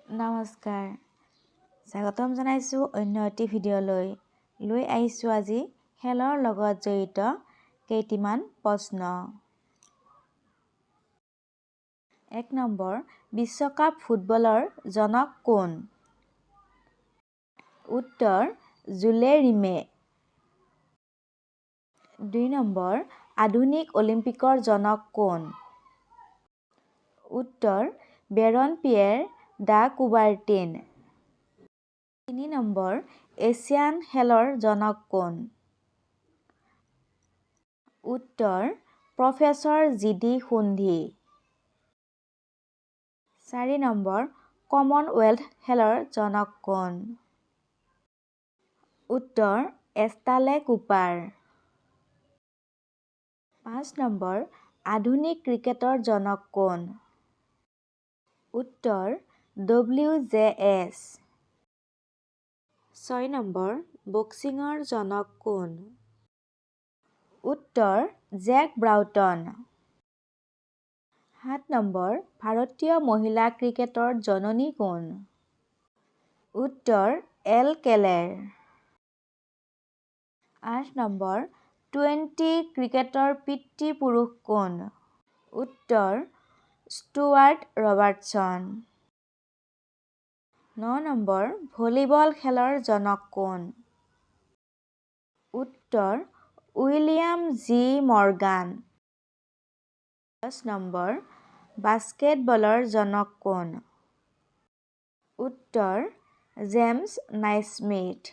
নমস্কাৰ, স্বাগতম জনাইছোঁ অন্য এটি ভিডিঅ'লৈ। লৈ আহিছোঁ আজি খেলৰ লগত জড়িত কেইটিমান প্ৰশ্ন। 1 নম্বৰ, বিশ্বকাপ ফুটবলৰ জনক কোন? উত্তৰ, জুলে ৰিমে। 2 নম্বৰ, আধুনিক অলিম্পিকৰ জনক কোন? উত্তৰ, বেৰন পিয়েৰ the কুবাৰ্টিন। 3 নম্বৰ, এছিয়ান খেলৰ জনক কোন? উত্তৰ, প্ৰফেচৰ জি ডি সোন্ধি। 4 নম্বৰ, কমনৱেলথ খেলৰ জনক কোন? উত্তৰ, এষ্টালে কুপাৰ। 5 নম্বৰ, আধুনিক ক্ৰিকেটৰ জনক কোন? উত্তৰ, ডব্লিউ জে এছ। 6 নম্বৰ, বক্সিঙৰ জনক কোন? উত্তৰ, জেক ব্ৰাউটন। 7 নম্বৰ, ভাৰতীয় মহিলা ক্ৰিকেটৰ জননী কোন? উত্তৰ, এল কেলেৰ। 8 নম্বৰ, 20 ক্ৰিকেটৰ পিতৃপুৰুষ কোন? উত্তৰ, ষ্টুৱাৰ্ট ৰবাৰ্টছন। 9 নম্বৰ, ভলীবল খেলৰ জনক কোন? উত্তৰ, উইলিয়াম জি মৰ্গান। 10 নম্বৰ, বাস্কেটবলৰ জনক কোন? উত্তৰ, জেমছ নাইস্মিথ।